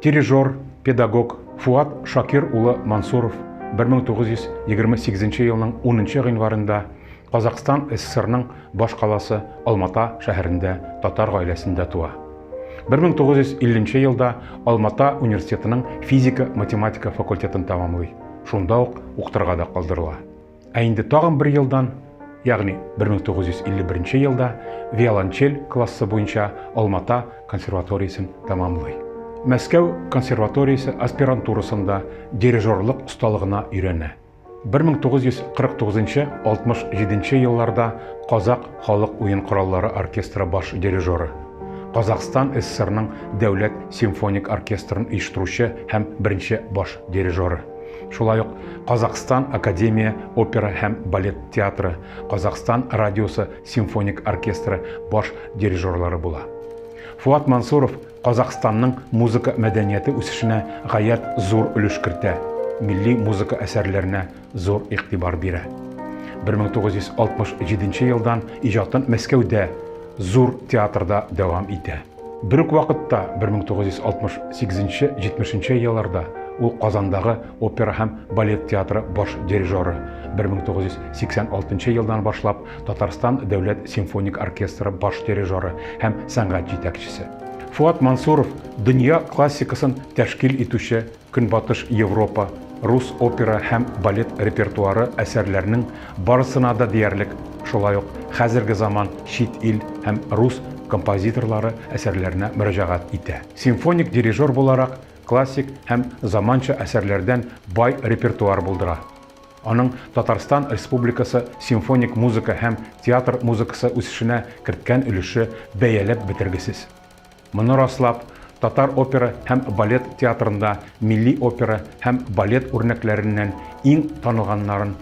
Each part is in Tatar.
Дирижер, педагог Фуат Шакир улы Мансуров 1928 елның 10 гыйнварында Казакъстан СССРның баш каласы Алмата шәһәрендә татар гаиләсендә туа. 1950 елда Алмата университетының физика-математика факультетын тәмамлый. Шунда ук укытырга да калдырыла. Ә инде тагын бер елдан, ягъни 1951 елда виолончель классы буенча Алмата консерваториясен тәмамлый. Мәскәү консерваториясе аспирантурасында дирижерлык осталыгына өйрәнә. 1949-67 елларда Казак халык уен кораллары оркестры баш дирижеры. Казахстан СССРның дәүләт симфоник оркестрын оештыручы һәм беренче баш дирижеры. Шулай ук Казахстан академия опера һәм балет театры, Казахстан радиосы симфоник оркестры баш дирижерлары була. Фуат Мансуров Казахстанның музыка мәдәнияте үсешенә гаять зур өлеш кертә, милли музыка әсәрләренә зур игътибар бирә. 1967 елдан иҗатын Мәскәүдә зур театрда дәвам итә. Бер үк вакытта 1968-70 елларда ул Казандагы опера һәм балет театры баш дирижеры, 1986 елдан башлап Татарстан дәүләт симфоник оркестры баш дирижеры һәм сәнгать җитәкчесе. Фуат Мансуров дөнья классикасын тәшкил итүче Көнбатыш Европа, рус опера һәм балет репертуары әсәрләренең барысына да диярлек, шулай ук хәзерге заман чит ил һәм рус композиторлары әсәрләренә мөрәҗәгать итә. Симфоник дирижер буларак, классик һәм заманча әсәрләрдән бай репертуар булдыра. Аның Татарстан Республикасы симфоник музыка һәм театр музыкасы үсешенә керткән өлеше бәяләп бетергесез. Моны раслап, Татар опера һәм балет театрында милли опера һәм балет үрнәкләреннән иң танылганнарын,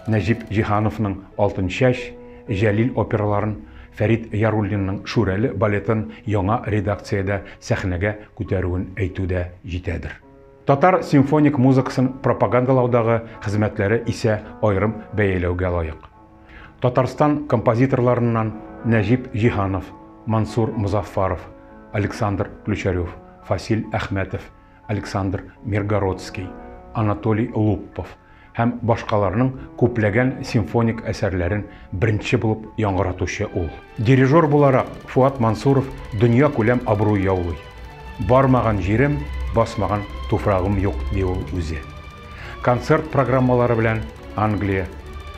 Нәҗип Җиһановның Алтынчәч, Җәлил операларын, Фәрит Яруллинның Шүрәле балетын яңа редакциядә сәхнәгә күтәрүен әйтү дә җитәдер. Татар симфоник музыкасын пропагандалаудагы хезмәтләре исә аерым бәяләүгә лаек. Татарстан композиторларыннан Нәҗип Җиһанов, Мансур Мозаффаров, Александр Ключарев, Фасил Әхмәтов, Александр Миргородский, Анатолий Луппов һәм башкаларның күпләгән симфоник әсәрләрен беренче булып яңгыратучы ул. Дирижер буларак Фуат Мансуров дөньякүләм абруй яулый. Бармаган җирем, басмаган туфрагым юк, ди ул үзе. Концерт программалары белән Англия,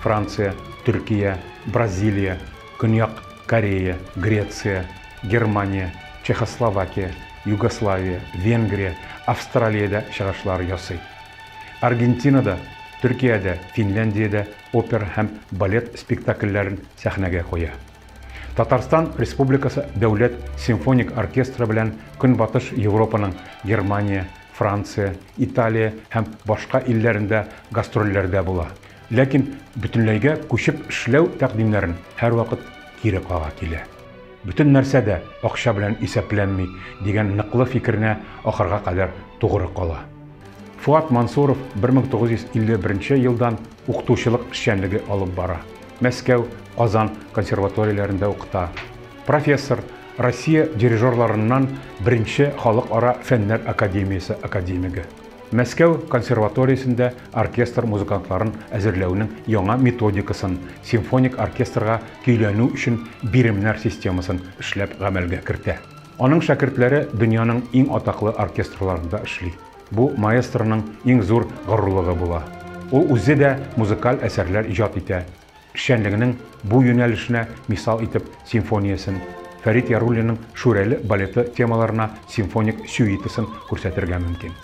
Франция, Төркия, Бразилия, Көньяк Корея, Греция, Германия, Чехословакия, Югославия, Венгрия, Австралиядә чыгышлар ясый. Аргентинада, Төркиядә, Финляндиядә опера һәм балет спектакльләрен сәхнәгә куя. Татарстан Республикасы дәүләт симфоник оркестры белән Көнбатыш Европаның Германия, Франция, Италия һәм башка илләрендә гастрольләрдә була. Ләкин бөтенләйгә күчеп эшләү тәкъдимнәрен һәрвакыт кире кага килә. Бөтен нәрсә дә акча белән исәпләнми, дигән ныклы фикеренә ахырга кадәр тугры кала. Фуат Мансуров 1951 елдан укытучылык эшчәнлеге алып бара. Мәскәү, Казан консерваторияләрендә укыта. Профессор, Россия дирижерларыннан беренче Халыкара фәннәр академиясе академигы. Мәскәү консерваториясендә оркестр музыкантларын әзерләүнең яңа методикасын, симфоник оркестрга көйләнү өчен биремнәр системасын эшләп гамәлгә кертә. Аның шәкертләре дөньяның иң атаклы оркестрларында эшли. Бу маэстроның иң зур горурлыгы була. Ул үзе дә музыкаль әсәрләр иҗат итә. Эшчәнлегенең бу юнәлешенә мисал итеп симфониясен, Фәрит Яруллинның Шүрәле балеты темаларына симфоник сюитасын күрсәтергә мөмкин.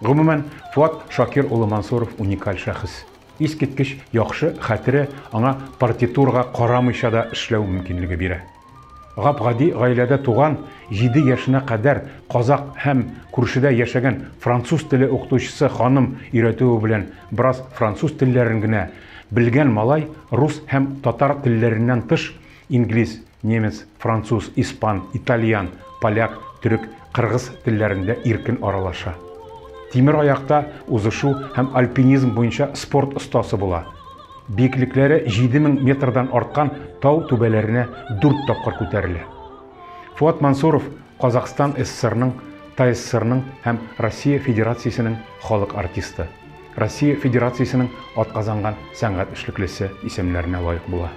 Гомумән, Фуат Шакир улы Мансуров уникаль шәхес. Искиткеч яхшы хәтере аңа партитурага карамыйча да эшләү мөмкинлеге бирә. Гап-гади гаиләдә туган, җиде яшенә кадәр казакъ һәм күршедә яшәгән француз теле укытучысы ханым өйрәтүе белән бераз француз телләрен генә белгән малай рус һәм татар телләреннән тыш инглиз, немец, француз, испан, итальян, поляк, төрек, кыргыз телләрендә иркен аралаша. Тимер аякта узышу һәм альпинизм буенча спорт остасы була. Биеклекләре 7000 метрдан арткан тау түбәләренә дүрт тапкыр күтәрелә. Фуат Мансуров Казахстан ССРның ТАССРның һәм Россия Федерациясенең халык артисты, Россия Федерациясенең атказанган сәнгать эшлеклесе исемнәренә лаек була.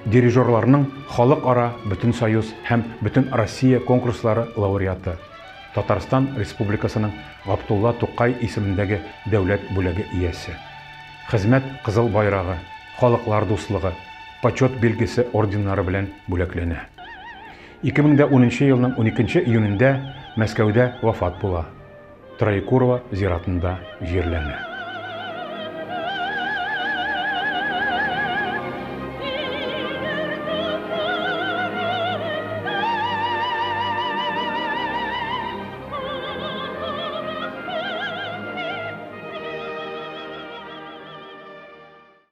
Дирижерларның Халыкара, Бөтенсоюз һәм Бөтенроссия конкурслары лауреаты, Татарстан Республикасының Габдулла Тукай исемендәге дәүләт бүләге иясе. Хезмәт Кызыл Байрагы, Халыклар дуслыгы, Почет билгесе орденнары белән бүләкләнә. 2010 елның 12 июнендә Мәскәүдә вафат була. Троекурово зиратында җирләнә.